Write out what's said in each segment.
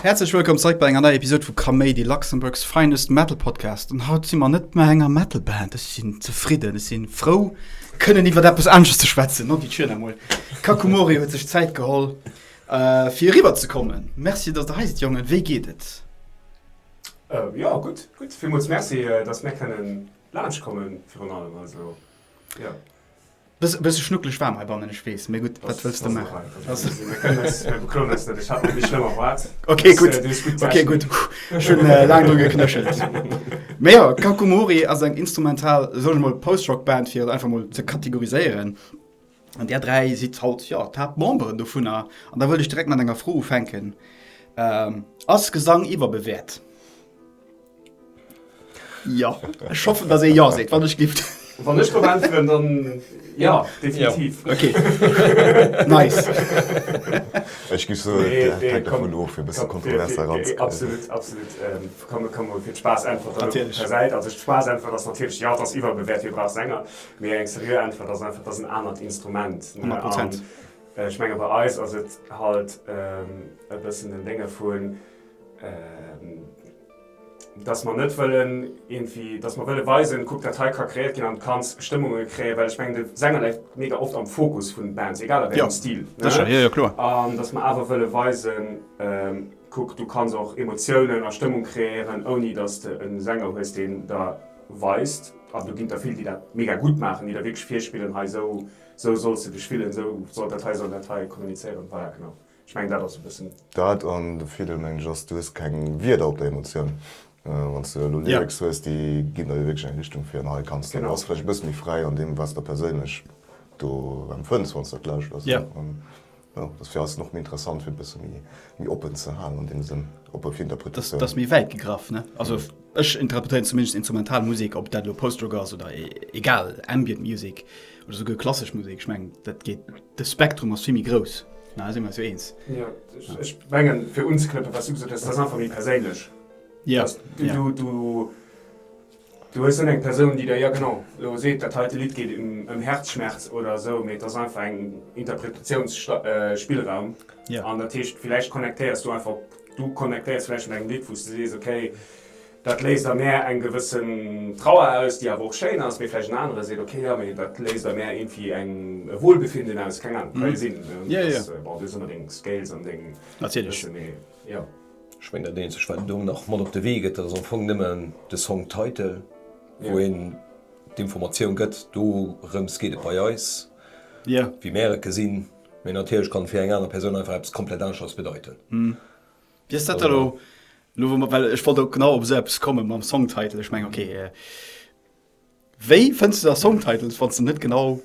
Häerzlech wëllkomm zeréck bei enger neier Episode vu Kaméidi, Luxembourg's finest Metal Podcast. An haut si mer net mat enger Metal Band. Ech sinn zefridden, ech sinn frou kënnen iwwer eppes anesches ze schwätzen. Noddi Tschirn emol. Kakumori huet sech Zäit geholl fir eriwwer ze kommen. Merci dass der hei sidd Jongen. Wéi geet et? Jo gutt, gutt. Villmools Merci dass mär kënnen laanscht kommen virun allem. Also jo. Bësse schnuckeleg waarm heibannen, ech weess, mee gutt, wat wëlls de maachen? Ok, gutt, ok, gutt, ech hunn laang dru geknéchelt. Mee jo, Kakumori ass eng instrumental, soen ech mol, Post-Rock-Band, fir et einfach mol ze kategoriséieren. An där 3 sidd haut, jo, d'Haaptmemberen dovunner. An da wëllt ech direkt mat enger Fro ufänken, Ass Gesang iwwerbewäert? Jo, ech hoffen, dass ee Jo seet, wann ech gift. Wann ech drop äntweren, dann jo, definitiv. Ok, nice. Ech giff soen, et hänkt dervun of, fir e bësse Kontrovers eranzekréien. Absolut, absolut. Komm, komm mol fir d'Spaass-Äntwert dann op der Säit. Also d'Spaass-Äntwert ass natierlech, jo, et ass iwwerbewäert, wie brauch Sänger? Mee eng seriö Äntwert ass einfach, et ass en anert Instrument. 100 Prozent. An ech menge bei eis ass et halt e bëssen den Dénge vun, dass mer net wëllen iergendwéi, dass mer wëlle weisen, kuck dat hei ka kreéiert ginn an du kanns Stëmmunge kréien, well ech mengen de Sänger läit mega oft am Fokus vun Bands, egal a wéi engem Stil, ne? An dass mer awer wëlle weisen, kuck du kanns och Emotiounen a Stëmmung kreéieren, ouni dass de e Sänger hues, deen der weist, an do ginn der vill, déi dat mega gutt maachen, déi der wierklech virspillen, hei esou, esou solls de dech fillen, esou soll dat hei, soll dat hei kommunizéieren, voilà, genau. Ech mengen dat ass e bëssen. Dat an de Virdeel mengen ech ass, du hues keng Wierder op der Emotioun. Wann s de elo Lyrics hues, déi ginn der jo wierklech eng Richtung vir an hei kanns de, bass vläicht e bësse méi fräi an deem wat s de perséinlech do empfënns wann s de dat lauschters. An jo, dat ass fir eis och méi interessant fir et e bësse méi méi oppen ze halen an deem Sënn, oppe fir Interpretatioun. Dat ass méi wäit gegraff, ne? Also ech interpretéieren zumindest instrumental Musek, ob dat elo Post-Rock ass oder egal, Ambient Music oder souguer klassesch Musek, ech mengen dat geet. De Spektrum ass vill méi grouss, na si mer eis jo eens. Jo, ech mengen, fir unzeknëppen, wat s du gesot hues, dat ass einfach méi perséinlech. Jo, jo. Du, du hues net eng Persoun, déi der, jo genau, elo seet, dat heite Lidd geet ëm Herzschmerz oder esou, mee et ass einfach eng Interpretatiounsspillraum. Jo. An dat heescht, villäicht connectéiers du einfach, du connectéiers vläicht mat engem Lidd, wou s du sees, okay, Dat léist a mär eng gewëssen Trauer aus, déi awer och schéin ass, mee vläicht en anere seet, ok, jo, mee dat léist a mär iergendwéi eng e Wohlbefinden aus, keng Ahnung, ka jo sinn, ne, dass, bon, du hues ëmmer deng Scales an deng Natierlech. bësse, mee jo. Ech mengen, dat eenzegt, wat een do nach mat op de Wee gëtt, dat ass am Fong nëmmen de Songtitle, wou een d'Informatioun gëtt, dorëms geet et bei eis, wéi mär et gesinn. Mee natierlech kann et fir eng aner Persoun einfach eppes komplett aneschters bedeiten. Wéi ass dat da elo, elo wou mer, well ech wollt och genau op esou eppes komme mam Songtitle. Ech mengen, okay, wéi fënns du da Songtitles, wann s de net genau,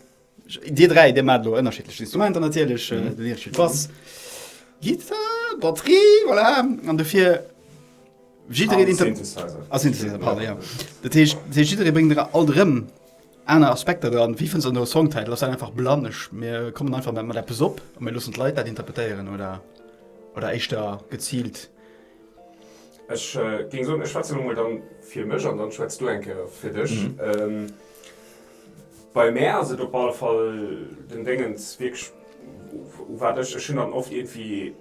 dir 3, dir maacht elo ënnerschiddlech Instrumenter natierlech, den Erich spillt Bass, Gittar, Batterie, voilà, an dofir jiddereen An Synthesizer. A Synthesizer, pardon, jo. Dat heescht, dat heescht jidderee bréngt alt erëm aner Aspekter dran. Wéi fënns du dann elo Songtitle? Ass dat einfach blann, ech, mir kommen einfach mat eppes op a mir loossen d'Leit dat interpretéieren, oder? Oder éischter geziilt? Ech géing soen, ech schwätzen elo mol dann fir mech an dann schwätz du eng Kéier fir dech. Bei mär ass et op alle Fall den Déngens wierklech, u wat ech, ech hunn dann oft iergendwéi,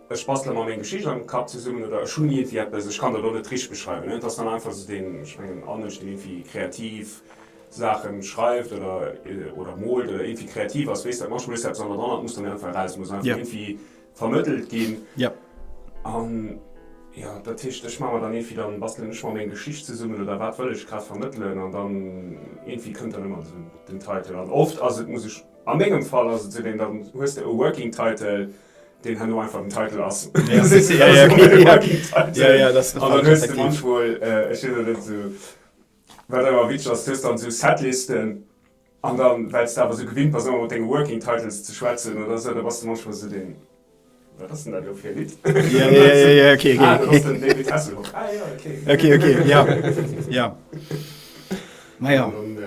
ech bastele mer meng Geschicht am Kapp zesummen oder ech hunn iergendwéi eppes, ech kann dat och net richteg beschreiwen, et ass dann einfach esou deen, ech mengen all Mënsch deen iergendwéi kreativ Saachen schreift oder oder moolt oder iergendwéi kreativ ass, weess dat, manchmol hues du eppes an der dran an et muss dann einfach eraus, et muss einfach iergendwéi vermëttelt ginn. An jo, dat heescht, ech maache mer dann iergendwéi, dann bastelen ech mer meng Geschicht zesummen oder wat wëll ech grad vermëttelen an dann iergendwéi kënnt dann ëmmer esou den Title. An oft ass et, muss ech, a mengem Fall ass et esou deen, dann hues de e Working Title, deen herno einfach den Title ass. Ja, ja, okay, ja. Ja, ja, An dann hues de manchmol, ech weess et net, esou Wat awer witzeg ass, du hues dann esou Setlisten an dann, well s de awer esou gewinnt bass ëmmer mat denge Working Titles ze schwätzen oder esou, da bass de manchmol esou deen, Wat ass denn dat elo fir e Lidd? Ja, ja, ja, ja, okay, okay. Ah, dat ass den David Hasselhoff. Ah jo, okay. Okay, okay, ja, ja. Maja. An dann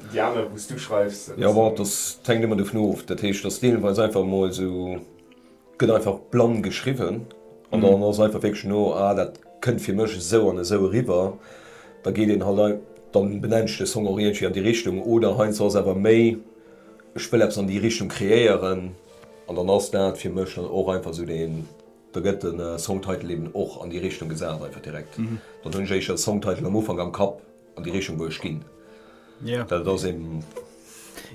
déi aner, wou s du schreifs. Jo, bon, dat hänkt ëmmer dovun of. Dat heescht, dass deelweis einfach emol esou. Gëtt einfach blann geschriwwen an dann ass einfach wierklech no, ah dat kënnt fir mech esou an esou eriwwer, da geet een halt, dann benennt ech de Song och iergendwéi an déi Richtung. Oder heiansdo ass awer méi, ech wëll eppes an déi Richtung kreéieren an dann ass dat fir mech dann och einfach esou deen. Da gëtt de Songtitle eben och an déi Richtung gesat einfach direkt. Dann hunn ech éischter de Songtitle am Ufank am Kapp an déi Richtung wou ech ginn. Ja. Dat ass eben.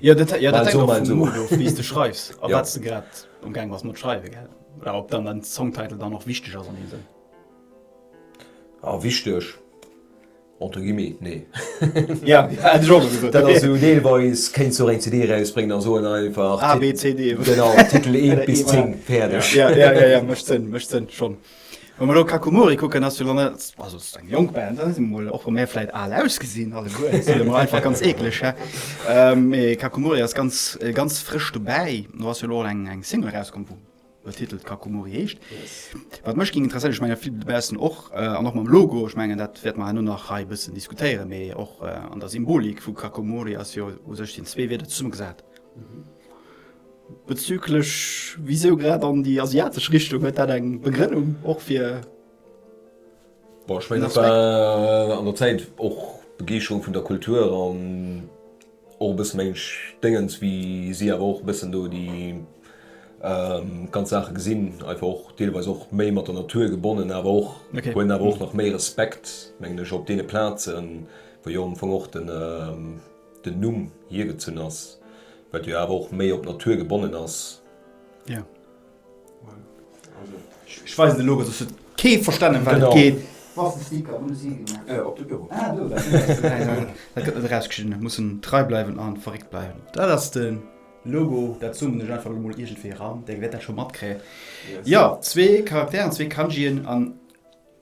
Jo, dat, ja, dat Mal hänkt so, och mal vum so. Mood of, wéi s de schreifs a Ja. wat s de grad am Gaang bass mat schreiwen, gell? Oder ob dann den Songtitle dann och wichteg ass an deem Sënn. Ah, wichteg. Entre guillemets, nee. Ja, hätt ech och elo gesot. Dat ass esou deelweis, kéints du och eng CD erausbréngen a soen einfach. A, B, C, D. Genau, Titel 1 bis 10, fäerdeg. Ja, ja, ja, ja, mécht Sënn, mécht Sënn, schonn. Wa mer elo Kakumori kucken, ass jo dann net, also et ass eng jonk Band, da si mol, och wa mär vläit al ausgesinn alleguer, si mol einfach ganz eekleg, hä? Mee Kakumori ass ganz, ganz frësch dobäi. Do ass jo elo och eng, eng Single erauskomm, wou betitelt Kakumori heescht. Wat mech géing interesséieren, ech mengen vill dobaussen och, an och mam Logo, ech mengen dat wäerte mer herno nach hei e bëssen diskutéieren, mee och an der Symbolik vu Kakumori ass jo u sech sinn zwee Wierder zesummegesat. Bezüglech wisou grad an déi asiatesch Richtung, huet dat eng Begrënnung och fir? Bon, ech mengen dat war an der Zäit och Begeeschterung vun der Kultur an Och e bësse meng Déngens, wéi si awer och e bëssen do déi ganz Saache gesinn, einfach och deelweis och méi mat der Natur gebonnen, awer och hunn awer och nach méi Respekt, mengen ech, op deene Plazen, wou jo am Fong och den den Numm hiergezunn ass, well et jo awer och méi op d'Natur gebonnen ass. Jo. Ech weisen de Logo, soss huet kee verstanen, ëm wat et geet. Wou ass de Sticker? Wou hu si gemaach? Op de Büro. Ah, do, dat dat gëtt net erausgeschnidden. Mussen trei bleiwen a verréckt bleiwen. Dat ass de Logo, dat zoomen ech einfach elo mol iergendwéi eran. Dir wäert dat scho matkréien. Jo, zwee Charakteren, zwee Kanjien an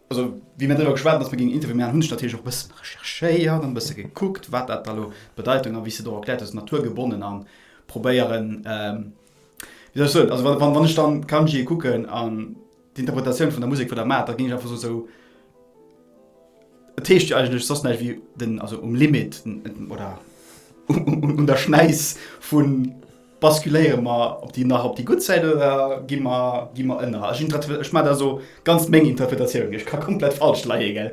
also wéi mir driwwer geschwat hunn, datt mir géingen Interview maachen, hunn ech natierlech och e bëssen recherchéiert an e bësse gekuckt, wat dat da lo d'Bedeitung a wéi s de et och erkläert hues, naturgebonnen an probéieren, Wéi soll ech soen, also wann, wann ech dann Kanji kucken an d'Interpretatioun vun der Musek vun der Maat, da géing ech einfach soen, sou, et heescht jo eigentlech soss näischt wéi den, also um Limit oder un der Schnäiss vu basculéiere mer op déi, nach op déi gutt Säit oder gi mer, gi mer ënner. Ech interpre, ech maachen da sou ganz meng Interpretatioun, ech ka komplett falsch leie, gell,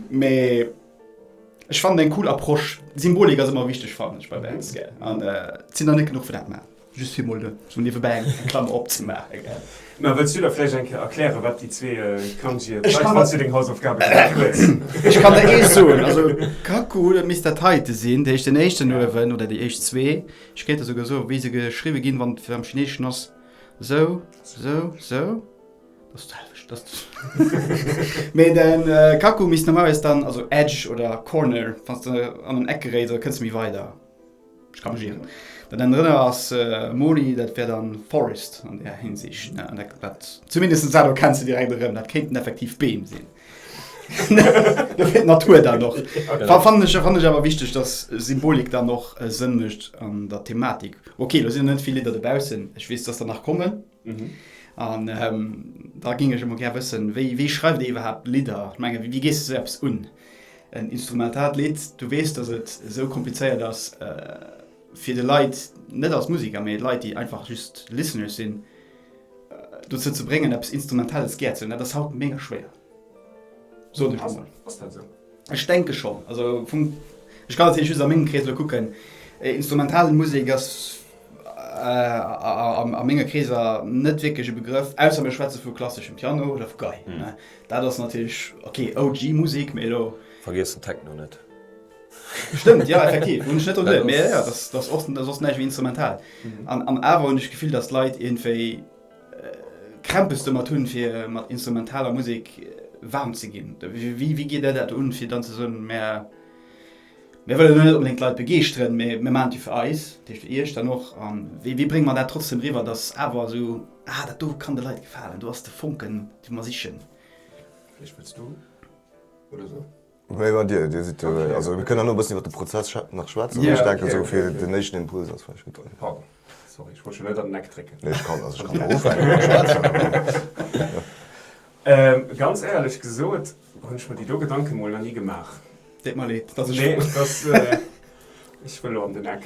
mee ech fannen eng cool Approche. Symbolik ass ëmmer wichteg, fannen ech bei Bands, gell, an et sinn der net genuch, fir dat maachen. Just fir mol sou niewebäi eng Klammer opzemaachen, gell. Mä wëlls du da vläicht eng Kéier erklären, wat déi zwee Kanjie, vläicht wann s du deng Hausaufgabe gemaach hues. Ech kann der ee soen, also Kaku, dat misst dat heite sinn, dat heescht den éischten uewen oder déi éischt zwee. Ech kéint der souguer soen, wéi se geschriwwe ginn, wann et am Chineeschen ass, sou, sou, sou. Dat ass d'selwecht, dat ass. Mee den Kaku misst normalerweis dann, also Edge oder Corner, wann s de an en Eck geréits, da kënns de méi weider. Ech ka mech ieren. Dat en drënner ass Moni, dat wär dann Forest an där Hinsicht. Ne? An dat, dat, zumindest dat do kenns de direkt erëm, dat kéinten effektiv Beem sinn. Do fir d'Natur dann och. Fa fannen ech, fannen ech awer wichteg, dass Symbolik dann och Sënn mécht an der Thematik. Okay, lo sinn net vill Lidder dobaussen, ech weess, dass der nach kommen. An da géing ech emol gär wëssen, wéi, wéi schreift Dir iwwerhaapt Lidder? Ech menge, wéi gees de sou eppes un? En instrumentaalt Lidd, du weess, datt et esou komplizéiert ass fir de Leit, net als Museker, mee Leit, déi einfach just Listeners sinn, dozou ze bréngen, eppes Instrumentales gär ze hunn. Dat ass haut mega schwéier, soen ech emol. Ass dat esou? Ech denke schonn. Also vum, ech kann natierlech just a mengem Krees elo kucken. Instrumental Musek ass a menge Kreeser net wierklech e Begrëff, ausser mir schwätze vu klasseschem Piano oder vu Gei. Dat ass natierlech, ok, OG Musek, mee elo. Vergiess den Techno net. Stëmmt, jo, effektiv, hunn ech net dru geduet, mee jo, dat ass och soss näischt wéi instrumental. An awer hunn ech d'Gefill, datt d'Leit iergendwéi Krämpes domat hunn, fir mat instrumentaler Musek waarm ze ginn. Wéi geet Der dat un, fir dann ze soen, mär Mir wëllen elo net onbedéngt d'Leit begeeschteren, mee mir maachen et jo fir eis, dat heescht fir Iech dann och. A wéi wéi brénge mer dat trotzdem eriwwer, datt awer esou, ah dat do kann de Leit gefalen, do ass de Fonken, dee mer sichen. Vläicht wëlls du oder sou? Nee, ma Dir, Dir sidd jo, also mir kënnen herno e bëssen iwwer de Prozess nach schwätzen, mee ech denken esou fir den éischten Impuls ass vläicht gutt. Pardon, sorry, ech wollt schon net an den Eck drécken. Nee, ech kann, also ech kann och ufänken mat schwätzen, awer. Ganz éierlech gesot hunn ech mer déi do Gedanke mol nach ni gemaach. Deet mer leed, dass ech. Nee, dass, ech wëll elo an den Eck.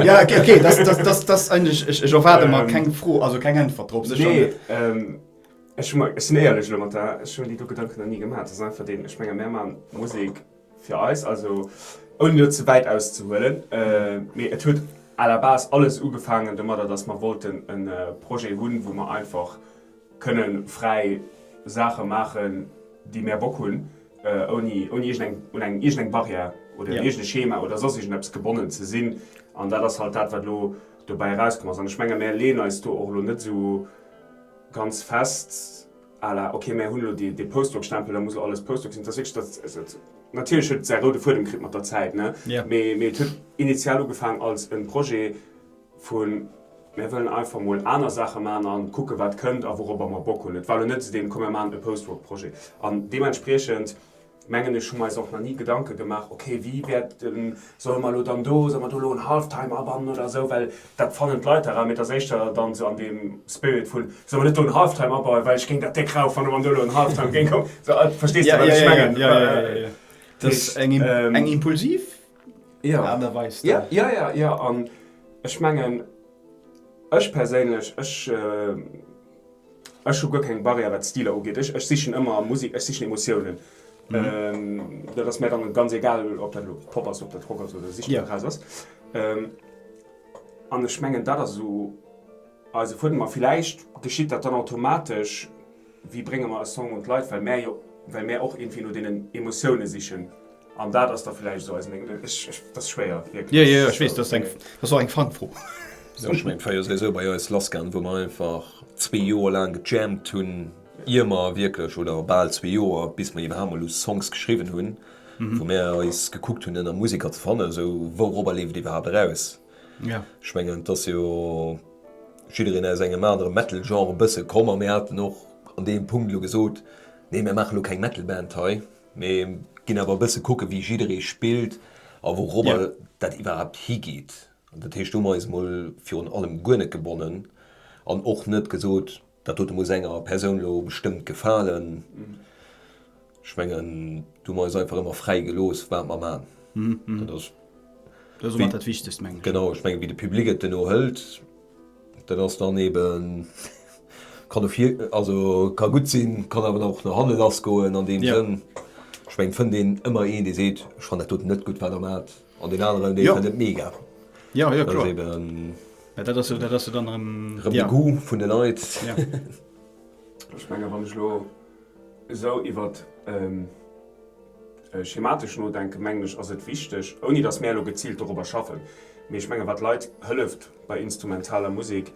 Ja, okay, okay, das, das, das, das eigentlech, ech, ech erwaarde mer keng Fro, also keng Äntwert drop, sécher Nee, net. ech hu mer, ech sinn éierlech elo mat der, ech hu mer déi do Gedanken nach ni gemaach. Dat ass einfach deen, ech menge mär maachen Musek fir eis, also ouni elo ze wäit auszehuelen, mee et huet à la base alles ugefaangen domadder, dass mer wollten e Projet hunn, wou mer einfach. Kënne fräi Saache maachen, déi mär Bock hunn, ouni ouni iergendeng un eng iergendeng Barrière oder un iergend e Schema oder soss iergendeppes gebonnen ze sinn. An dat ass halt dat, wat elo dobäi erauskomm ass. An ech menge mär leeën eis do och elo net esou ganz fest à la, okay, mär hunn elo dee dee Post-Rock-Stempel, da muss elo alles Post-Rock sinn. Et ass wierklech, dat et natierlech huet et säi roude Fuedem kritt mat der Zäit, ne, mee mee et huet initial ugefaang als e Projet, Vu mir wëllen einfach mol aner Saache maachen a kucke wat kënnt a wourobber mer Bock hunn. Et war elo net esou deen, komm mir maachen e Post-Rock-Projet. An deementspriechend mengen ech, hu mer eis och nach ni Gedanke gemaach, okay, wéi wäert de, solle mer elo dann do, solle mer do elo en Halftime abannen oder esou, well dat fannen d'Leit era. Mee et ass éischter dann esou an deem Spirit vun, solle mer net do en Halftime abauen, well ech géing dat déck rauh fannen, wann do elo en Halftime géing kommen. Sou, verstees de wat ech mengen? Jo, jo, jo, jo. Dat ass eng impulsiv Ja. Aart a Weis. Ja, ja, ja, ja. An ech mengen, ech perséinlech, ech, ech hu guer keng Barrière wat Stiler ugeet. Ech, ech sichen ëmmer Musek, ech sichen Emotiounen. Mm. Dat ass mär dann ganz egal, ob dat elo Pop ass, ob dat Rock ass oder sicht ja. raus ass. An ech mengen, dat ass esou eise Fuedem. A villäicht geschitt dat dann automatesch, wéi brénge mer e Song un d'Leit, well mär jo, well mär och iergendwéi no deenen Emotioune sichen. An dat ass da vläicht esou eisen Ding. Ech, ech, dat ass schwéier, wierklech. Jo, jo, ech weess, dat ass eng, dat ass och eng Fangfro. Jo, ech mengen, et war jo souwisou bei eis lassgaangen, wou mer einfach zwee Joer laang gejammt hunn, ier mer wierklech, oder bal zwee Joer, bis mer iwwerhaapt mol u Songs geschriwwen hunn, wou mir eis gekuckt hunn, ënner Museker ze fannen, esou, wourobber leeft et iwwerhaapt eraus? Ech mengen, et ass jo jiddereen aus engem anere Metal-Genre e bësse komm a mir haten och an deem Punkt elo gesot, nee, mir maache lo keng Metal-Band hei. Mee ginn awer e bësse kucke wéi jidderee spillt a wourobber dat iwwerhaapt higeet. An dat heescht, do hu mer eis emol virun allem guer net gebonnen an och net gesot, dat dote muss enger Persoun elo bestëmmt gefalen. Ech mengen, do hu mer eis einfach ëmmer fräi gelooss, wat mer maachen. Dat ass. Dat ass och mat dat Wichtegst, mengen ech. Genau, ech mengen, wéi de Public et duerno hëlt. Dat ass dann eben, kann no vir, also ka gutt sinn, kann awer och no hanne lass goen an deem Sënn. Ech mengen, et fënnt een ëmmer een, dee seet, ech fannen dat doten net gutt, wat der maacht, an deen aneren, dee fënnt et mega. Jo, jo, kloer. Dat ass eben. Mä dat ass jo, dat ass jo dann erëm. Erëm de Goût vun de Leit. Ja. Ech mengen, wann ech elo esou iwwert. Schematesch nodenken, mengen ech, ass et wichteg, ouni datt mär elo geziilt dorobber schaffen, mee ech mengen, wat Leit hëlleft bei instrumentaler Musek,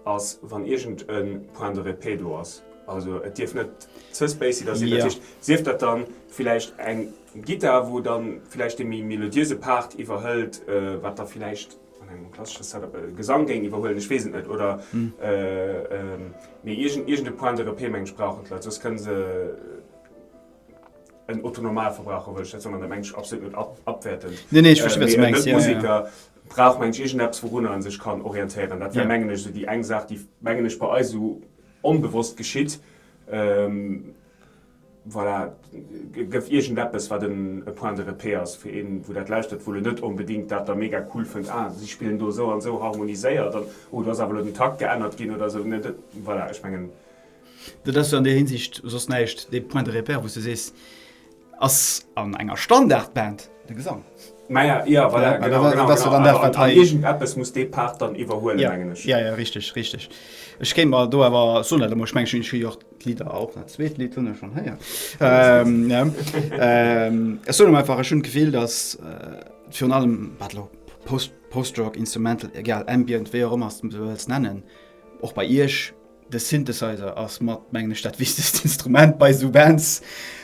ass, wann iergend e Point de repère do ass. Also et dierf net ze spacey da sinn. Dat heescht, sief dat dann villäicht eng Gittar, wou dann villäicht dee méi melodiöse Part iwwerhëlt, wat da villäicht an engem klassesche Setup e Gesang géing iwwerhuelen, ech weess et net, oder mee iergend e Point de repère, mengen ech, brauchen d'Leit, soss kënne se. En Otto-Normalverbraucher wëll ech dat soen, an dat mengen ech absolut net abwertend. Nee, nee, ech versti wat s du mengs. Mee en Net-Museker brauch, mengen ech, iergendeppes, wourunner en sech kann orientéieren. Dat wär, mengen ech, esou déi eng Saach, déi, mengen ech, bei eis esou onbewosst geschitt. Voilà, gëff iergendeppes, wat en e Point de repère ass fir een, wou dat lauschtert, wou elo net onbedéngt dat da mega cool fënnt, ah, si spillen do esou an esou harmoniséiert an oh, do ass awer elo den Takt geännert ginn oder esou. Voilà, ech mengen. Dat ass jo an där Hinsicht soss näischt, dee Point de repère, wou s de sees, ass an enger Standardband de Gesang. Maja, jo, voilà, genau, genau, genau. Dann dat, wat hei. Iergendeppes muss dee Part dann iwwerhuelen, mengen ech. Ja, ja, richteg, richteg. Ech kéint mer do awer, soen dat emol, ech mengen, ech hu jo och d'Lidder och, dat zweet Lidd hunn ech schonn héieren. Ja, ech soen emol einfach, ech hunn d'Gefill, datt virun allem, wat elo Post, Post-Rock, Instrumental, egal, Ambient, wéi och ëmmer s de wëlls nennen, och bei Iech, De Synthesizer ass mat, mengen ech, dat wichtegst Instrument bei esou Bands.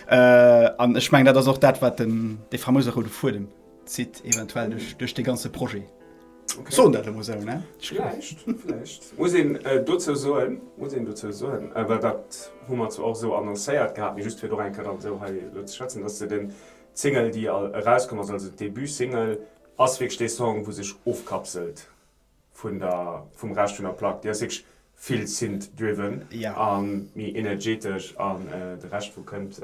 An ech mengen, dat ass och dat, wat den, dee famouse roude Fuedem zitt, eventuell duerch, duerch dee ganze Projet. Okay. Soen dat emol esou, ne? Vläicht, vläicht. Muss een dozou soen, muss een dozou soen, well dat hu mer zwar och esou annoncéiert gehat, mee just fir et och eng Kéier dann esou hei elo ze schwätzen, dass de den, d'Single, déi erauskomm ass, also d'Debut-Single, ass wierklech dee Song, wou sech ofkapselt. vun der vum Rescht vun der Plack. Déi ass wierklech vill synth driven a méi energetesch an de Rescht wou kënnt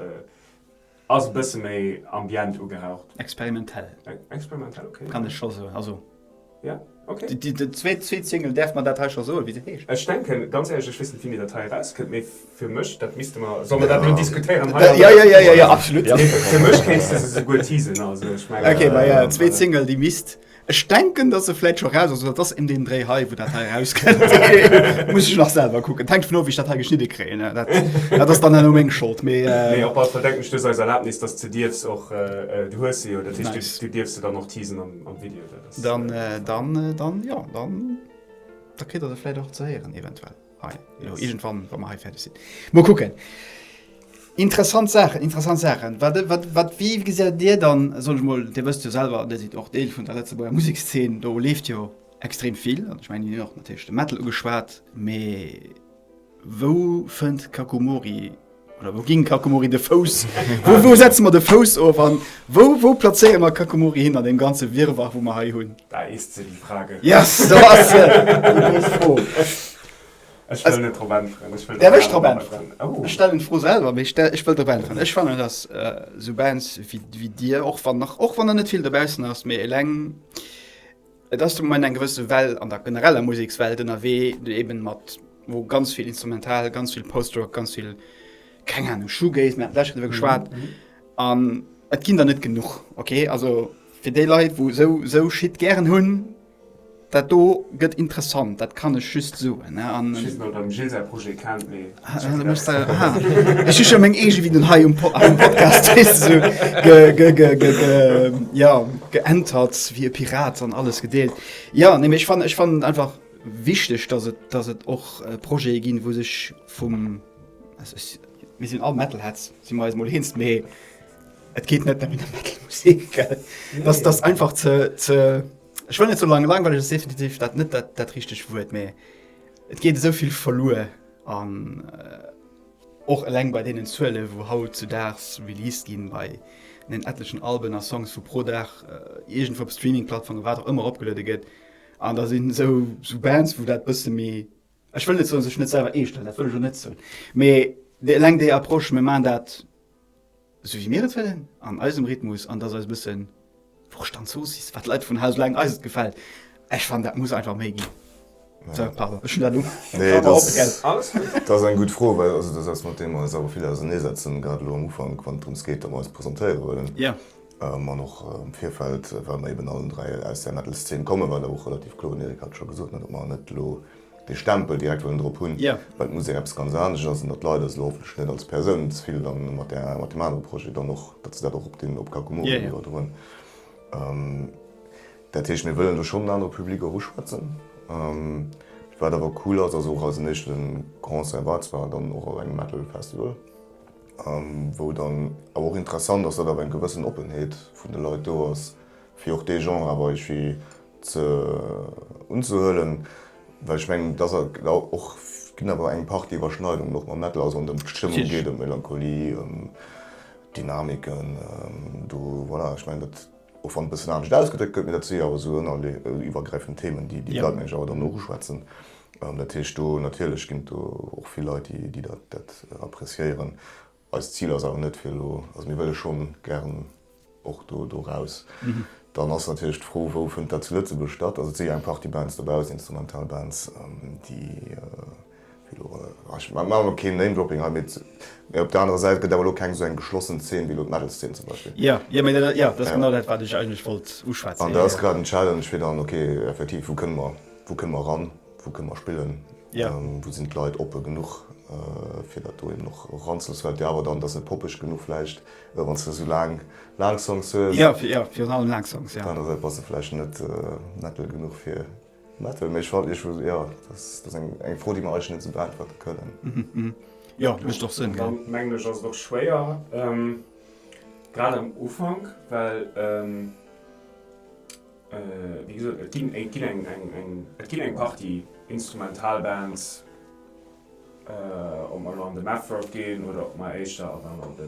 ass e bësse méi ambient ugehaucht. Experimentell. Experimentell, ok. Kann ech scho soen, also. Ja, ok. Déi zweet zweet Single, däerf mer dat hei scho soen, wéi se heescht? Ech denken, ganz éierlech, ech weess net wéini dat hei erauskënnt, mee fir mech, dat misste mer, solle mer dat elo diskutéieren hei? Ja, ja, ja, ja, ja, absolut. Fir mech kéints de se souguer teasen, also ech mengen. Ok, ma ja, zweet Single, déi misst. Ech denken, dass se vläit scho raus ass, oder et ass ëm deen Dréi hei, wou dat hei erauskënnt. Muss ech nach selwer kucken. Et hänkt dovun of, wéi ech dat hei geschnidde kréien. Dat, dat ass dann herno meng Schold. Mee, Mee op alle Fall denken ech, du hues eis Erlaabnis, dass de dierfs och, du hues se jo, dat heescht, Nice. du dierfs se dann och teasen am, am Video. Dat ass, Dann, dann, dann, jo, dann, da kritt der se vläit och ze héieren eventuell. Hei, elo iergendwann, wa mer hei fäerdeg sinn. Mol kucken. Interessant Saachen, interessant Saachen. Wat, wat, wat, wéi gesitt Dir dann, soen ech mol, Dir wësst jo selwer, Dir sidd och Deel vun der Lëtzebuerger Musekszeen, do leeft jo extrem vill. An ech mengen, mir hunn och natierlech de Metal ugeschwat, mee wou fënnt Kakumori oder wou ging Kakumori de Fouss, wou, wou setze mer de Fouss of an wou, wou plazéiere mer Kakumori hin an deem ganze Wirrwarr, wou mer hei hunn? Da ist se, die Frage. Yes, do ass se, déi grouss Fro. Ech wëll net drop äntweren. Ech wëll Däerf ech drop äntweren? Oh. Ech stellen d'Fro selwer, mee ech wëll drop äntweren. Ech fannen, dass esou Bands wéi, wéi dir, och wann nach, och wann der net vill dobaussen ass, mee eleng, et ass de Moment eng gewësse Well an der genereller Musekswelt ënnerwee, déi eben mat, wou ganz vill Instrumental, ganz vill Post-Rock, ganz vill, keng Ahnung, Shoegaze, mir haten d'lescht Kéier driwwer geschwat, an et ginn der net genuch, okay? Also fir déi Leit, wou esou, esou Shit gären hunn, Dat do gëtt interessant, dat kann ech just soen. An Ech weess net, ob der dem Gilles säi Projet kennt, mee Ech hu scho meng eege Videoen hei um Podcast geentert wéi e Pirat an alles gedeelt. Jo, nee, mee ech fannen, ech fannen einfach wichteg, datt et, datt et och Projete ginn, wou sech vum, also ech, mir sinn all Metalheads, si mer eis mol eens, mee et geet net nëmmen ëm Metalmusek, gell. Dass, dass einfach ze, ze. Ech wëll net soen langweileg ass definitiv dat net dat, dat richteg Wuert, mee et geet esou vill verluer an och eleng bei deenen Zuele wou haut zu Daags released ginn, bei den etlechen Alben a Songs wou pro Dag iergendwou op Streaming-Plattformen, wat och ëmmer eropgeluede gëtt an da sinn esou esou Bands wou dat bësse méi, ech wëll net soen sech net selwer eescht huelen, dat wëll ech elo net soen, mee eleng déi Approche, mir maachen dat Esou wéi mir et wëllen, an eisem Rhythmus, an dass eis e bëssen Wurscht an Zooss is, wat d'Leit vun Haus laang eis et gefält. Ech fannen, dat muss einfach méi ginn. Sou, pardon, ech hunn dat elo Nee, dat ass, dat ass eng gutt Fro, well also dat ass eppes, mat deem mer eis awer vill auserneesetzen, grad elo am Ufank, wann et drëms geet, datt mer eis presentéiere wëllen. Jo. An och am Virfeld, well mer eben allen 3 aus där Metal-Szene kommen, war dat och relativ kloer, den Eric hat et scho gesot, datt mer net elo dee Stempel direkt wëllen drop hunn, well d'Musek eppes ganz anescht ass an datt d'Leit eis elo hoffentlech net als Persoun ze vill dann mat där, mat deem anere Projet dann och, datt se dat och op deen, op Kakumori iwwerdroen. Dat heescht, mir wëllen do schonn en anere Public och uschwätzen. Wat awer cool ass, ass och eisen éischte Concert war zwar dann och op engem Metal Festival, wou dann awer och interessant ass, datt awer eng gewëssen Oppenheet vun de Leit do ass, fir och dee Genre awer iergendwéi ze unzehuelen, well ech mengen, dass och ginn awer eng Partie Iwwerschneidungen och mam Metal, also wann et ëm d'Stëmmung geet, ëm d'Melancholie, ëm d'Dynamiken, do voilà, ech mengen dat, och wann et e bëssen anescht ausgedréckt gëtt, mee dat si awer esou ënner iwwergräifend Themen, déi déi Leit meng ech awer dann och uschwätzen. Dat heescht do natierlech ginn et do och vill Leit, déi déi dat dat appreciéieren. Eist Zil ass awer net fir elo, also mir wëlle schonn gären och do do raus. Dann ass natierlech d'Fro, wou fënnt dat zu Lëtzebuerg statt? Also et si jo eng Partie Bands dobaussen, instrumental Bands, déi wéi elo, ech maache elo keen Name-Dropping hei, mee mee op der anerer Säit gëtt awer elo keng esou eng geschlossen Zeen wéi elo d'Metal-Szene zum Beispill. Jo, jo, mee dat, jo, dat ass genau dat, wat ech eigentlech wollt uschwätzen. An dat ass grad en Challenge fir dann, ok, effektiv, wou kënne mer, wou kënne mer eran, wou kënne mer spillen, wou sinn d'Leit oppe genuch, fir dat do eben och eranzeloossen, well et jo awer dann, et ass net poppeg genuch vläicht, Wann s de esou laang, laang Songs hues. Jo, jo, virun allem laang Songs, jo. Op der anerer Säit bass de vläicht net Metal genuch fir Metal. Mee ech fannen, ech, jo, dat ass eng, eng Fro, déi mer eigentlech net esou beäntwerte kënnen. Jo, mécht och Sënn, gell? Dann mengen ech, ass et och schwéier, grad am Ufank, well, wéi gesot, et ginn, et ginn eng, eng, eng, et ginn eng Partie Instrumentalbands, Ob mer elo an de Mathrock ginn oder ob mer éischter an de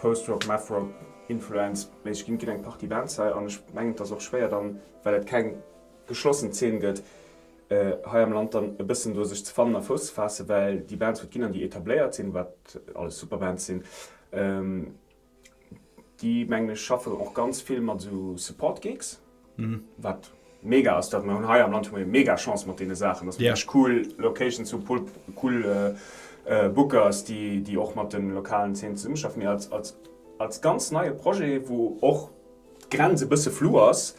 Post-Rock, Mathrock Influence méisseg ginn. Et ginn eng Partie Bands hei an ech mengen et ass och schwéier dann, well et keng geschlossen Zeen gëtt, hei am Land dann e bëssen do sech ze fannen a Fouss ze faassen, well déi Bands wou et ginn an déi etabléiert sinn, wat alles super Bands sinn, Déi mengen ech schaffen och ganz vill mat esou Support Gigs, wat mega ass. Dat mer hunn hei am Land hu mer jo mega Chance mat deene Saachen, dass mer echt cool Locations hu, cool Bookers, déi déi och mat de lokalen Zeenen zesummeschaffen. Mee als als als ganz neie Projet, wou och. d'Grenz e bësse flu ass,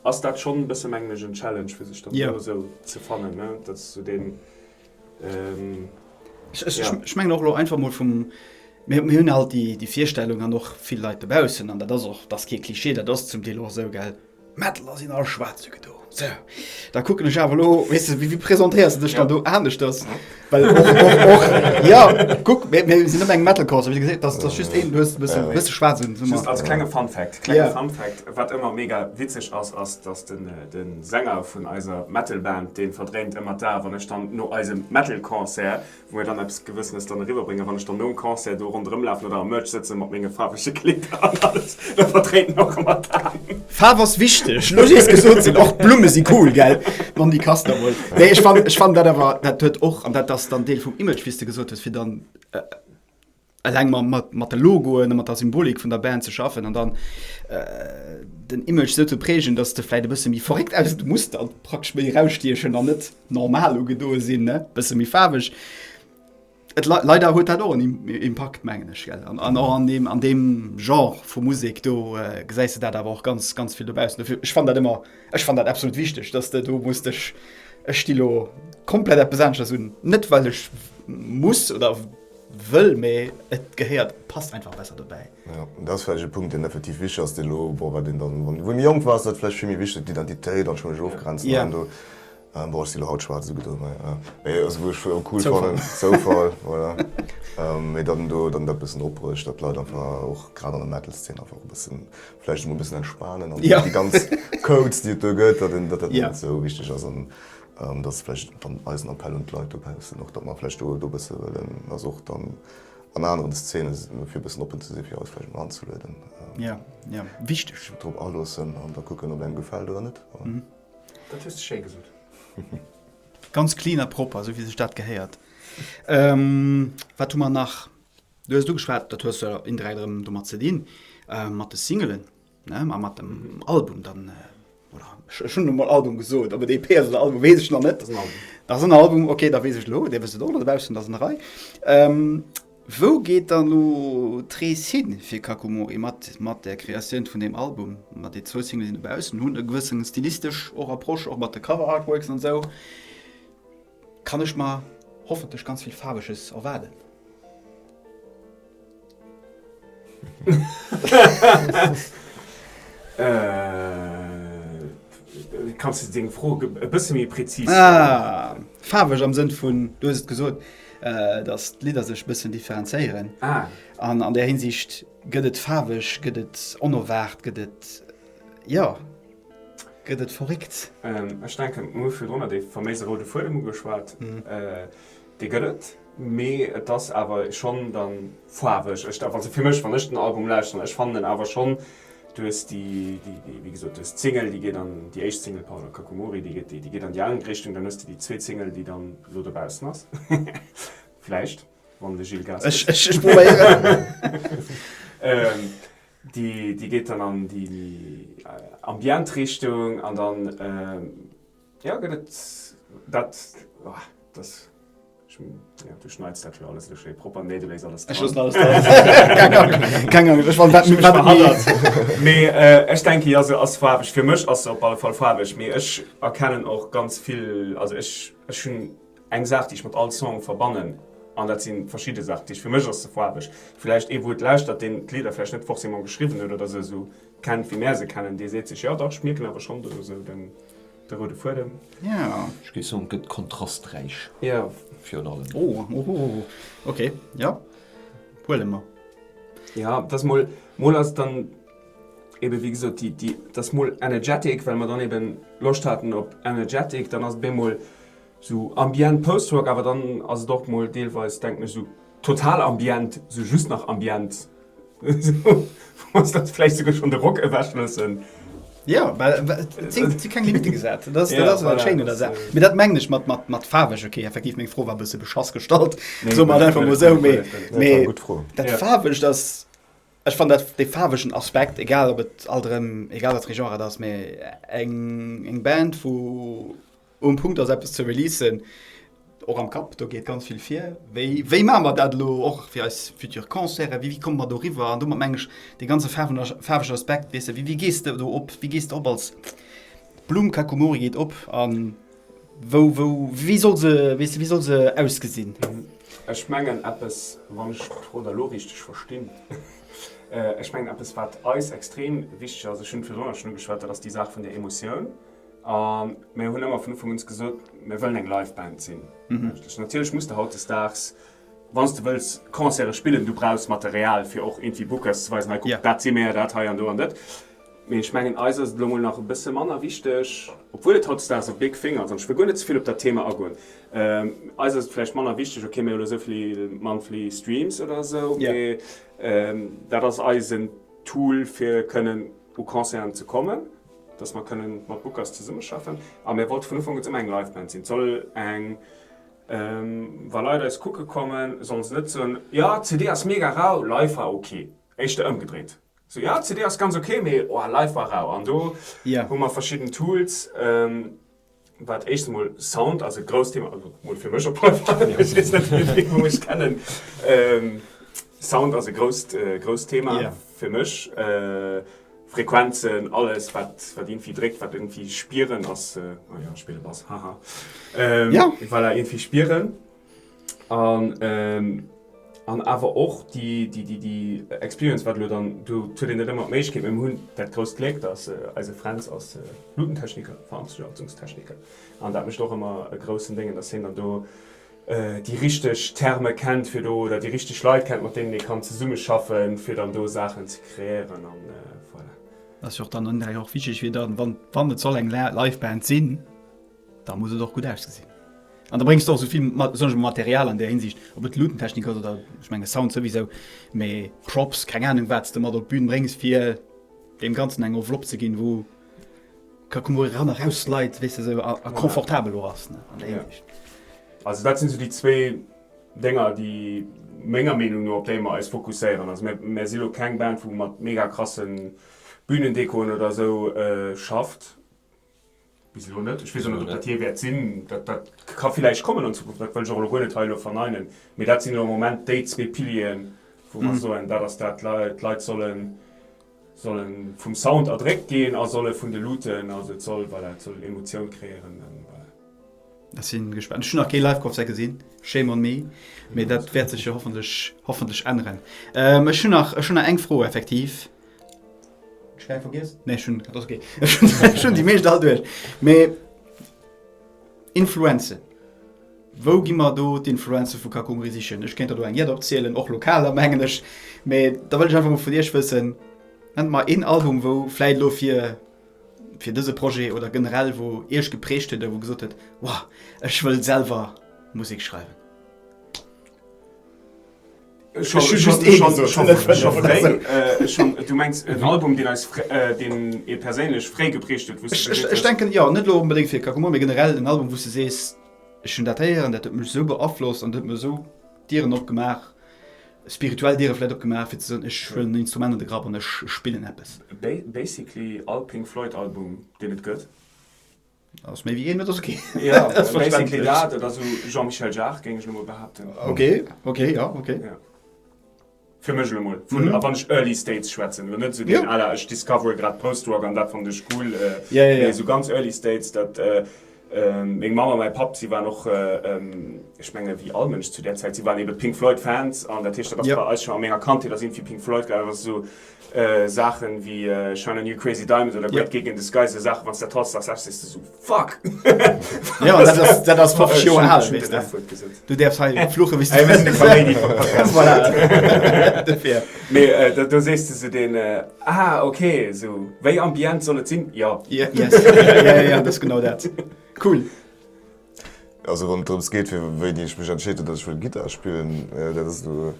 ass dat schonn e bësse mengen ech en Challenge fir sech dann do esou ze fannen, ne? Dat ass esou deen, ja. Ech mengen och elo einfach mol vum, mir hunn halt déi Virstellung an och vill Leit dobaussen, an dat ass och, dat ass kee Klischee, dat ass zum Deel och esou, gell, Metal ass een all schwaarz ugedo. Sou, da kucken ech awer elo, weess de, wéi presentéiers de dech dann do aneschters? Well och, och, och, ja, kuck, mir, mir sinn op engem Metal-Concert, wéi du gesot, das, das just een, du hues e bësse, bësse schwaarz un. Just als klenge Fun Fact, klenge Fun Fact, wat ëmmer mega witzeg ass, ass, dass den, den Sänger vun eiser Metal-Band, dee verdréint ëmmer d'Ae, wann ech dann no eisem Metal-Concert Wou mir dann eppes Gewëssenes dann eriwwerbréngen. Wann ech dann nom Concert do ronderëm lafen oder am Merch sëtzen mat menge faarwege Kleeder an alles, da verdréint en och ëmmer d'Aen. Faarf ass wichteg, lo si es gesot sinn. Och d'Blumme si cool, gell? Non, déi kasst der wuel. Nee, ech fannen, ech fannen dat awer, dat huet och, an dat ass dann Deel vum Image, wéi s de gesot hues, fir dann Eleng mat de Logoen a mat der Symbolik vun der Band ze schaffen an dann den Image sou ze prägen, dass de vläit e bësse méi verréckt aus, du muss dann praktesch méi erausstiechen an net normal ugedoe sinn, ne, bësse méi faarweg. Et leider huet dat och en Impakt, mengen ech, gell? An och an deem, an deem Genre vu Musek do gesäis de dat awer och ganz, ganz vill dobaussen. Dofir, ech fannen dat ëmmer, ech fannen dat absolut wichteg, dass de do muss dech, ech sti lo komplett eppes aneschters un, net well ech muss oder Wëll, mee et gehéiert, passt einfach besser dobäi. Jo, dat ass vläicht e Punkt, deen effektiv wichteg ass, deen elo, bon, wat een dann, wann wou ee méi jonk war, ass dat vläicht vill méi wichteg, d'Identitéit an ech hu mech ofgrenzen an do, bon, ech si elo haut schwaarz ugedoen, mä mee also wou ech cool fannen, Zoufall, voilà, mee dann do dann dat bëssen opbrécht, datt d'Leit einfach och grad an der Metal-Szene einfach e bëssen vläicht emol e bëssen entspanen an déi ganz Codes, déi et do gëtt, datt een, datt dat net esou wichteg ass an. Dat ass vläicht dann eisen Appell un d'Leit dobaussen och, datt mer vläicht do e bësse wëllen eis och dann an aneren Szene fir e bëssen oppen ze sinn, fir eis vläicht emol anzelueden. Jo, jo, wichteg. Drop aloossen an da kucken, ob engem gefält oder net. Dat hues de schéi gesot. Ganz clean a propper, esou wéi sech dat gehéiert. Wat hu mer nach? Du hues et ugeschwat, dat hues de indirekt erëm domat ze dinn, mat de Singelen. Ne, ma mat dem Album dann, oder ech hunn emol Album gesot, ob et EP ass oder Album, weess ech nach net. Dat ass en Album, okay, da weess ech elo, Dir wësst et och do dobaussen, dat ass an der Rei. Ähm, wou geet dann elo d'Rees hin fir Kakumori mat, mat der Kreatioun vun deem Album? Mat déi zwou Singele sinn dobaussen, hunn e gewëssen stilistesch och Approche, och mat de Cover Artworks an esou. Kann ech mer hoffentlech ganz vill Faarweges erwaarden? Kanns de deng Fro e bësse méi prezis stellen? Ah, faarweg am Sënn vun, du hues et gesot, datt d'Lidder sech e bëssen differenzéieren. Ah. An an där Hinsicht gëtt et faarweg, gëtt et onerwaart, gëtt et, jo, gëtt et verréckt. Ech denken, mir hu virdrunner dee faméise roude Fuedem ugeschwat. Dee gëtt et. Mee et ass awer schonn dann faarweg. Ech, also fir mech, wann ech den Album lauschteren, ech fannen en awer schonn, du hues déi, déi, déi, wéi gesot, du hues d'Single, déi geet an, déi éischt Single, pardon, Kakumori, déi geet, déi geet an déi aner Richtung, dann hues de déi zweet Single, déi dann elo dobaussen ass, vläicht, wann de Gilles Gas gëtt. Ech, ech probéieren. Déi, déi geet dann an déi ambient Richtung an dann, jo, gëtt et dat, oh, dat. Ja, du schneits dat jo alles elo schéi propper. Nee, du léiss alles dran. Ech loossen alles dran. Keng Angscht, keng Angscht. Ech wann wat wat et méi. Mee ech denke jo, se ass faarweg. Fir mech ass se op alle Fall faarweg. Mee ech erkennen och ganz vill, also ech ech hunn eng Saach, déi ech mat all Song verbannen an dat si verschidde Saachen. Dat heescht, fir mech ass se faarweg. Vläicht ee wou et lauschtert, deen d'Lidder vläicht net forcément geschriwwen huet oder se esou kennt wéi mär se kennen, dee seet sech, jo dach, ech mierken awer schonn do esou den. De roude Fuedem. Ja. Ech géif soen, et gëtt kontrasträich. Ja. Virun allem. Oh, oh, oh, ok, ja. Huele mer. Ja, et ass mol, mol ass et dann eben, wéi gesot, déi, déi, et ass mol energetic, well mer dann eben Loscht haten op energetic, dann ass et bemol sou ambient Post-Rock, awer dann ass et och mol deelweis, denken ech, sou total ambient, sou just nach ambient. Wou ass dat vläicht souguer schonn de Rock ewechloossen? Ja, well et si keng Limite gesat. Dat ass dat ass dat Schéin un der Saach. Mee dat mengen ech mat mat mat faarweg. Okay, effektiv, meng Fro war e bësse beschass gestallt. Soe mer et einfach mol esou. Mee mee dat Faarwegt ass, ech fannen dat dee faarwegen Aspekt, egal ob et alt erëm, egal wat fir ee Genre et ass, mee eng eng Band wou um Punkt ass eppes ze releasen. Och am Kapp, do geet ganz vill vir. Wéi, wéi maache mer dat elo och fir eis futur Concerten? Wéi, wéi komme mer doriwwer? An domat mengen ech dee ganze faarwen, faarwegen Aspekt, weess de, wéi, wéi gees de do op, wéi gees de op als Blumm Kakumori geet op an wou, wou, wéi soll se, weess de, wéi soll se ausgesinn? Ech mengen eppes, wann ech d'Fro da lo richteg verstinn, ech mengen eppes wat eis extrem wichteg ass, ech hunn et virdrun och schonn ugeschwat, dat ass déi Saach vun der Emotioun. A mir hunn ëmmer vun Ufank un gesot, mir wëllen eng Live Band sinn. Natierlech muss de hautdesdaags, wann s de wëlls Concerte spillen, du brauchs Material fir och iergendwéi Bookers ze weisen, hei kuck, dat si mir, dat hei an do an dat. Mee ech mengen, eis ass et elo mol nach e bësse manner wichteg, obwuel et hautdesdaags e big thing ass, an ech wëll guer net ze vill op dat Thema agoen, eis ass et vläicht manner wichteg, okay, mir hu elo esou vill monthly streams oder esou, mee dat ass eisen Tool fir kënnen u Concerten ze kommen. dass mer kënnen mat Bookers zesummeschaffen. A mir wollte vun Ufank un ëmmer eng Live-Band sinn. Et soll eng, wa Leit eis kucke kommen, sollen se net soen, jo, d'CD ass mega rau, live war ok. Éischter ëmgedréit, sou, jo, d'CD ass ganz ok, mee oh, live war rau. An do hu mer verschidden Tools. Wat éischt emol Sound ass e grousst Thema, also mol fir mech op alle Fall, ech weess net wéi vill wou mech kennen. Sound ass e grousst grousst Thema fir mech. Frequenzen, alles wat wat iergendwéi dréckt, wat iergendwéi spieren ass, oh jo ech spille Bass, haha, voilà, iergendwéi spieren. An an awer och déi déi déi déi Experience, wat elo dann, do huet een net ëmmer d'Méiglechkeet, mä mir hunn dat grousst Gléck, dass eise Fränz ass Lutentechniker, Veranstaltungstechniker, an dat mécht och ëmmer e groussen Déngen, dass hien dann do déi richteg Terme kennt fir do, oder déi richteg Leit kennt, mat deenen ee kann zesummeschaffen, fir dann do Saachen ze kreéieren an voilà. Ass jo och dann indirekt och wichteg fir dann, wann wann et soll eng Live-Band sinn, Da muss et och gutt ausgesinn. An da bréngs de och esou vill besonnesch Material an där Hinsicht, ob et Lutentechnik ass oder ech menge Sound souwisou, mee Props, keng Anung wat s de mat op d'Bün bréngs fir deem Ganzen eng Enveloppe ze ginn, wou Kakumori eran a raus slide, weess de esou, a a confortabel och ass, ne, an där Hinsicht. Also dat sinn esou déi zwéi Dénger, déi menger Meenung no op déi mer eis fokusséieren. Also mir mir si lo keng Band wou mat mega krasse Bühnendekoen oder esou schafft. Bis elo net. Ech weess och net, ob dat jee wäert sinn. Dat, dat ka villäicht kommen an Zukunft, dat wëll ech och elo guer net hei elo verneinen. Mee dat sinn elo am Moment déi zwee Pilieren, wou mer soen, dat ass dat, d'Leit sollen, solle vum Sound erdréckt ginn a solle vun de Luuten, also et soll, voilà, et soll Emotioun kreéieren an voilà. Ech sinn gespaant. Ech hunn nach kee Live-Concert gesinn, shame on me, mee dat wäert sech jo hoffentlech, hoffentlech änneren. Ech hunn nach, ech hunn nach eng Fro effektiv. Ech hu vergiess? Nee, ech hunn, dat ass okay. Ech hunn déi meescht all duerch. Mee Influenzen, wou gi mer do d'Influenze vu Kakumri sichen? Ech kéint der do eng jett opzielen, och lokaler mengen ech. Mee da wëll ech einfach mol vun iech wëssen, nennt mer een Album, wou vläit elo fir fir dëse Projet oder generell wou iech geprägt huet oder wou gesot huet, Wow, ech wëll selwer Musek schreiwen. Du mengs en Album, deen eis deen ee perséinlech fréi geprägt huet, wou s du gesot hues. Ech denken, jo, net elo onbedéngt fir Kakumor, mee generell en Album, wou s du sees, ech hunn dat héieren, dat huet mech esou beaflosst an dat huet mir esou Dieren opgemaach, spirituell Diere vläicht opgemaach, fir ze soen, ech huelen en Instrument an de Grapp an ech spillen eppes. Basically all Pink Floyd Album, deen et gëtt. Ass méi wéi een, dat ass ok. Ja, basically dat, oder sou Jean-Michel Jarre, géing ech elo mol behaapten. Ok, ok, ja, ok. Ja. Fir mech elo mol, vun, a wann ech Early States schwätzen, elo net sou deen à la ech discovere grad Post-Rock an dat fannen ech cool, Ja, ja, ja. mee sou ganz Early States, dat, meng Mamm a mäi Papp, si waren och, ech menge wéi all Mënsch zu där Zäit, si waren ebe Pink Floyd Fans an dat heescht, dat ass bei eis scho a menger Kandheet ass iergendwéi Pink Floyd gelaf, dat ass esou, Saachen wéi Shine on You Crazy Diamond oder Great Gig in the Sky, sou Saachen, wann s dat haut daags lauschters, sees de sou, Fuck! Ja, dat ass, dat ass 50 Joer al, weess de. Du däerfs hei fluche wéi s du wëlls. Voilà. Dofir. Mee do sees de sou deen, Ah, ok, sou wéi Ambient soll et sinn? Jo. Yes. Ja, ja, ja, dat ass genau dat. Cool. Also wann et drëms geet fir wéini ech mech entscheet hunn, datt ech wëll Gittar spillen, dat ass elo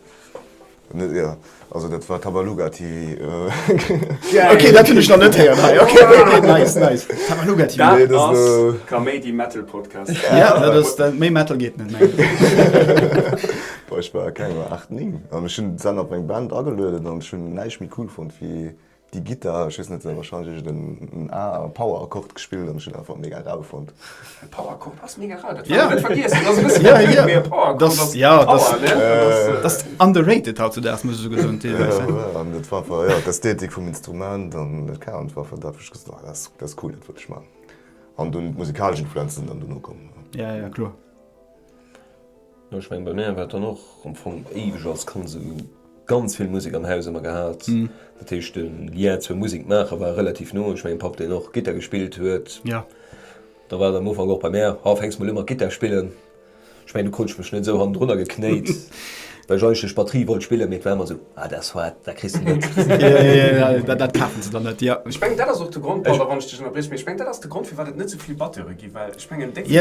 net, jo, also dat war Tabaluga TV. Ok, dat hunn ech nach net héieren hei. Ok, ok, nice, nice. Tabaluga TV. Dat ass Kaméidi Metal Podcast. Ja, dat ass, méi Metal geet net, mengen ech. Boah, ech war, keng Ahnung, 8, 9 an ech hunn d'Sänner op meng Band agelueden an ech hunn näischt méi cool fonnt wéi. Déi Gittar, ech weess net, se huet wahrscheinlech iergend en A Power Akkord gespillt an ech hunn einfach mega rau fonnt. E Power Akkord ass mega rau, dat darf een net vergiessen. Dat ass e bësse verwirrend, mee e Power Akkord ass Power, ne? Dat ass underrated hautzudaags, muss ech esouguer soen, deelweis. An dat war einfach, jo, d'Ästhetik vum Instrument an keng Ahnung, dat war einfach dat, wou ech gesot hunn, ah, dat ass cool, dat wëll ech maachen. An dunn d'musikalesch Influenzen sinn dann dono komm. Ja, ja, kloer. Jo, ech mengen bei mär war et dann och am Fong éiweg als Kand esou ganz vill Musek am Haus ëmmer gehat. Dat heescht de Lien zur Musek maache war relativ no. Ech mengen Papp deen och Gittar gespillt huet, da war et am Ufank och bei mär, ha fänks mol u mat Gittar spillen. Ech mengen do krut ech mech net esou hannendrunner geknéit, well ech eigentlech Batterie wollt spillen, mee et war ëmmer esou, ah dat ass haart, dat kriss de net. Dat kafen se der net, jo. Ech mengen dat ass och de Grond, pardon wann ech dech ënnerbrieche, mee ech mengen dat ass de Grond firwat et net esou vill Batteure gi well. Ech mengen déck vill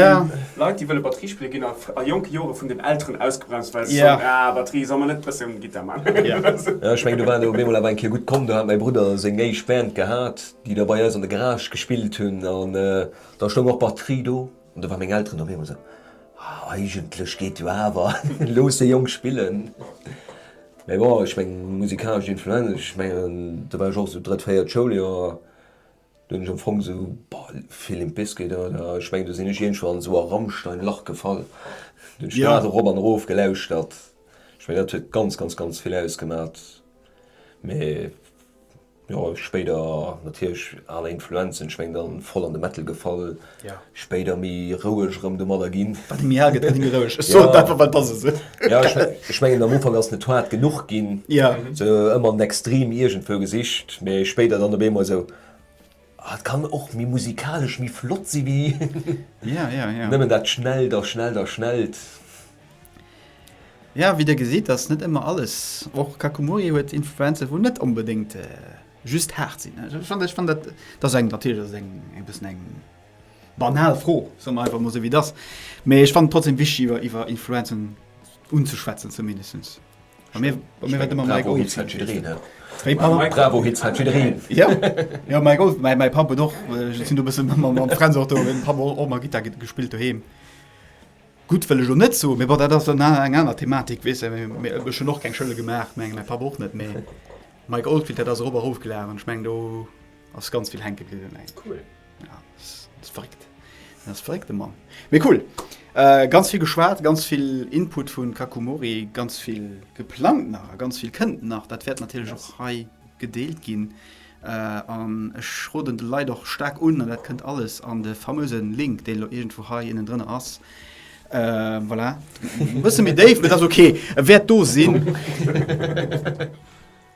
Leit déi wëlle Batterie spille ginn a jonke Jore vun den Elteren ausgebremst well se soen, ah Batterie, soll mer net bëssen Gittar man. Jo, ech mengen do war et op eemol awer eng Kéier gutt komm, do hat mäi Brudder seng éischt Band gehat, déi da bei eis an de Garage gespillt hunn an da stoung och Batterie do an do ware meng Elteren op eemol esou, ah eigentlech geet jo awer, looss de Jong spillen. Mee bon, ech mengen musikalesch Influenz, ech mengen do war ech och esou drëtt, véiert Schouljoer, Do hunn ech am Fong sou, boah, vill Limp Bizkit oder ech mengen do sinn ech iergendwou an esou a Rammstein Lach gefall. Do hunn ech dat erop an erof gelauschtert. Ech mengen dat huet ganz ganz ganz vill ausgemat. Mee jo spéider natierlech aner Influenzen, ech mengen dann voll an de Metal gefall, spéider méi roueg erëm domadder ginn. Wat ee méi al gëtt, gëtt ee méi roueg. Ech soen et einfach, well et ass esou. Jo, ech mengen am Ufank ass net haart genuch ginn, sou ëmmer en Extrem iergendwou gesicht, mee spéider dann op eemol esou, ah et kann och méi musikalesch méi flott si wéi nëmmen dat Schnellt a Schnellt a Schnellt. Jo, wéi der gesitt ass net ëmmer alles, och Kakumori huet Influenze wou net onbedéngt just haart sinn. Ech fannen, ech fannen dat, dat ass eng, natierlech ass et eng e bëssen eng banal Fro, soe mer einfach mol esou wéi et ass, mee ech fannen et trotzdem wichteg iwwer iwwer Influenzen unzeschwätzen zumindestens. Bei mir, bei mir war et ëmmer Mike Bravo Hits hat jiddereen, he? Wéi, pardon? Bravo Hits hat jiddereen. Jo, jo, Mike Oldfield, mäi, mäi Papp huet och, ech sinn do e bësse mam, mam Fränz och do, huet Papp och och mol Gittar gespillt doheem. Gutt wëll ech lo net soen, mee bon, dat ass dann eng aner Thematik, weess de. Mee ech hunn och keng Schëlle gemaach, meng mäi Papp och net, mee Mike Oldfield, dat ass erop a rof gelaf an ech mengen do ass ganz vill hänke bliwwen, meng ech. Cool. Ja, dat ass verréckt. Dat ass verréckt, de Mann. Mee cool. Ganz vill geschwat, ganz vill Input vu Kakumori, ganz vill geplangt nach a ganz vill kënnt nach. Dat wäert natierlech och hei gedeelt ginn. An ech roden de Leit och staark un, an dat kënnt alles an de famöse Link, deen elo iergendwou hei ënnendrënner ass. Voilà, e bësse méi déif, mee dat ass ok, e wäert do sinn.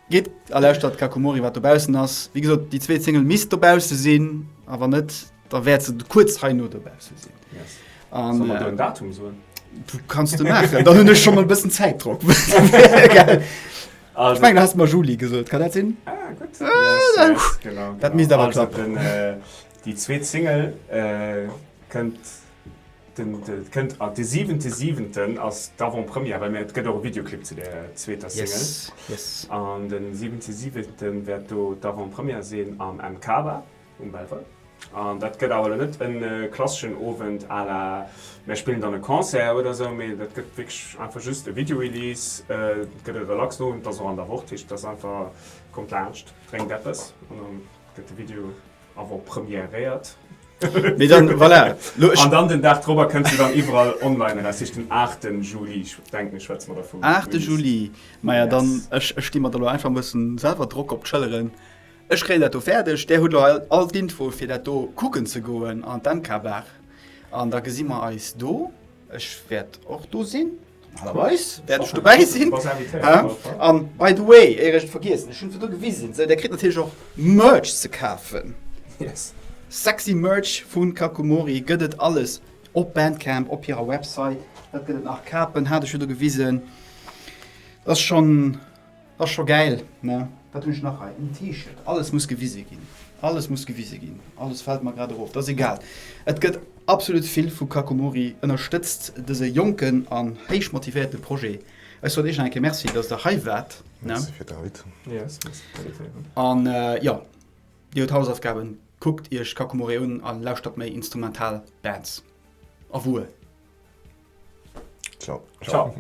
Gitt a lauschtert Kakumori, wat dobaussen ass. Wéi gesot, déi zweet Single misst dobausse sinn, a wann net, da wäert se kuerz heino dobausse sinn. Yes. An, Soll mer do en Datum soen? Du kanns de maachen, dann hunn ech scho mol e bëssen Zäitdrock. Also, ech mengen, du hast mer Juli gesot, kann dat sinn? Ah, gutt. Ah, yes, yes, genau, dat misst awer klappen. Den, äh, déi zweet Single äh, kënnt den, de, kënnt ah, de siwente siwenten ass d'Avant-Première, well mir et gëtt och e Videoclip zu der zweeter Single. Yes, yes. An den siwente siwenten wäert do d'Avant-Première sinn am MK-Bar um Belval. An dat gëtt awer elo net e klasseschen Owend à la mär spillen dann e Concert oder esou, mee dat gëtt wierklech einfach just e Video-Release. Et gëtt e relaxen Owend, ass och an der Woch, dat heescht et ass einfach, kommt laanscht, drénkt eppes an dann gëtt de Video avant-premièréiert. Mee dann, voilà, lo ech. An dann den Dag drop kënnt se dann iwwerall online eraus, dat heescht den 8 Juli, denken ech, schwätze mer da vum 8 Juli, maja dann, ech ech gi mer da lo einfach e bëssen selwer Drock op d'Schëlleren. Ech kréien dat do fäerdeg. Där hutt elo hei all d'Info fir dat do kucken ze goen an d'MK-Bar. An da gesi mer eis do. Ech wäert och do sinn. Normalerweis wäert ech dobäi sinn. An by the way, éier ech et vergiessen, ech hunn et virdru gewisen, sou, där kritt natierlech och Merch ze kafen. Yes. Sexy Merch vu Kakumori gëtt et alles op Bandcamp, op hirer Website. Wat gëtt et nach? Kapen hat ech virdru gewisen. Dat ass schonn. Ass scho gäil, ne? Wat hunn ech nach hei? En T-Shirt. Alles muss gewise ginn. Alles muss gewise ginn. Alles fält mer grad erof. Dat ass egal. Et gëtt absolut vill vu Kakumori. Ënnerstëtzt dëse jonken an héich motivéierte Projet. Ech soen iech nach eng Kéier Merci, dass der hei waart. Merci fir d'Invite. Yes, merci fir d'Invitéierung. An jo, dir hutt Hausaufgaben. Kuckt iech Kakumori un a lauschtert méi instrumental Bands. A wuer. Ciao. Ciao.